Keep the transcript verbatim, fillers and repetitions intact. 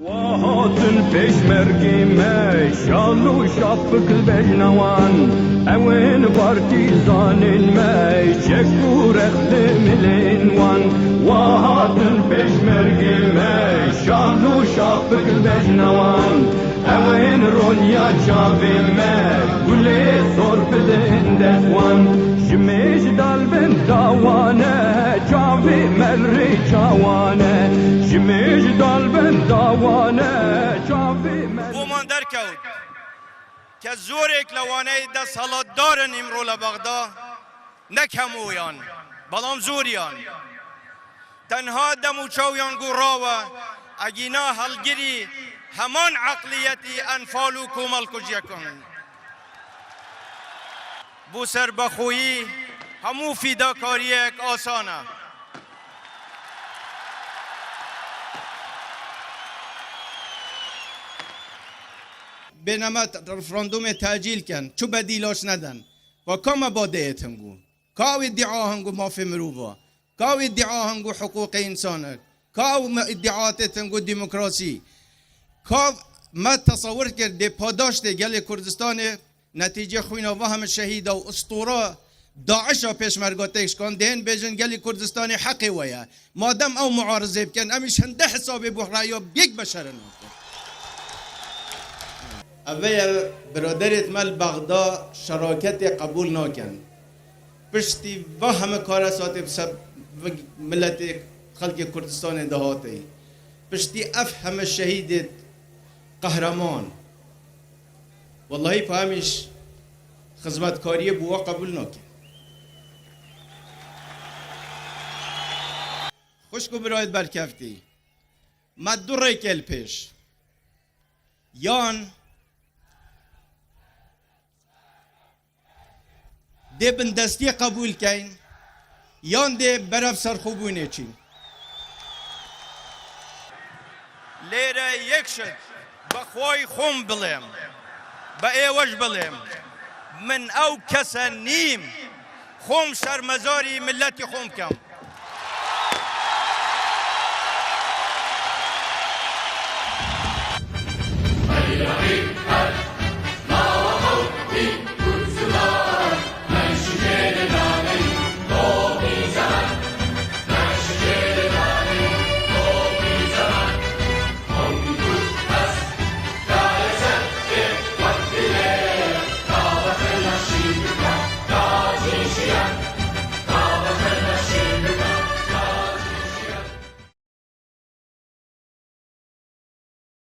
Wa hatin pêşmergê me, şal û şapik li bejna wan. Ew ên partîzanên me, çek û rex li milên wan. Wa hatin pêşmergê me, şal û şapik li bejna wan. Ew ên ronya çavê me, gulê sor bidin dest wan. Ji mêj dal bin dawane, çavê me rê çawane. Ji mêj dal bin dawane, çavê me. Boman derkewt ke zorek le waneyê desthilatdar in îmro le Bexda, ne kemo yan, belam zor yan. Tenha dem û çawiyan ku rawe, egîna helgirî heman eqliyetî enfal û komelkujiyek in. Bo serbexweyî hemû fîdakariyek asan e. Bêne me referandumê tecîl ken, çi bedîlaş neden. Wa ka me badeyê tingo. Ka ew îdîa hingo mafê mirov a. Ka ew îdîa hingo hiqûqê însan e. Ka ew me îdîatê tingo demokrasî. Ka me tesewir kir dê padaştê gelê Kurdistanê netîcê xwîna va heme şehîda û istûra DAIŞa pêşmerga têk şikan, dê hên bêjin gelê Kurdistanê heqê we ye. Madem ew muarizê bikin, em îş hinde hesabê bo reya bêk beşere nakin. Ev ye biraderêt me li Bexda şeraketê qebûl nakin. Piştî va heme karesatê bi ser miletê xelkê Kurdistanê dihate. Piştî ev heme şehîdê qehreman. Wellahî pa em îş xizmetkariyê bo we qebûl nakin. Xwişk û birayêt berkeftî. Me du rêkê li pêş. Yan dê bindestiyê qebûl keyn, yan dê berev serxwebûnê çîn. Lêre yek şit bi xwayî xwim bilêm, bi êwej bilêm. Min ew kese nîm, xwim şermezarî miletî xwim kem.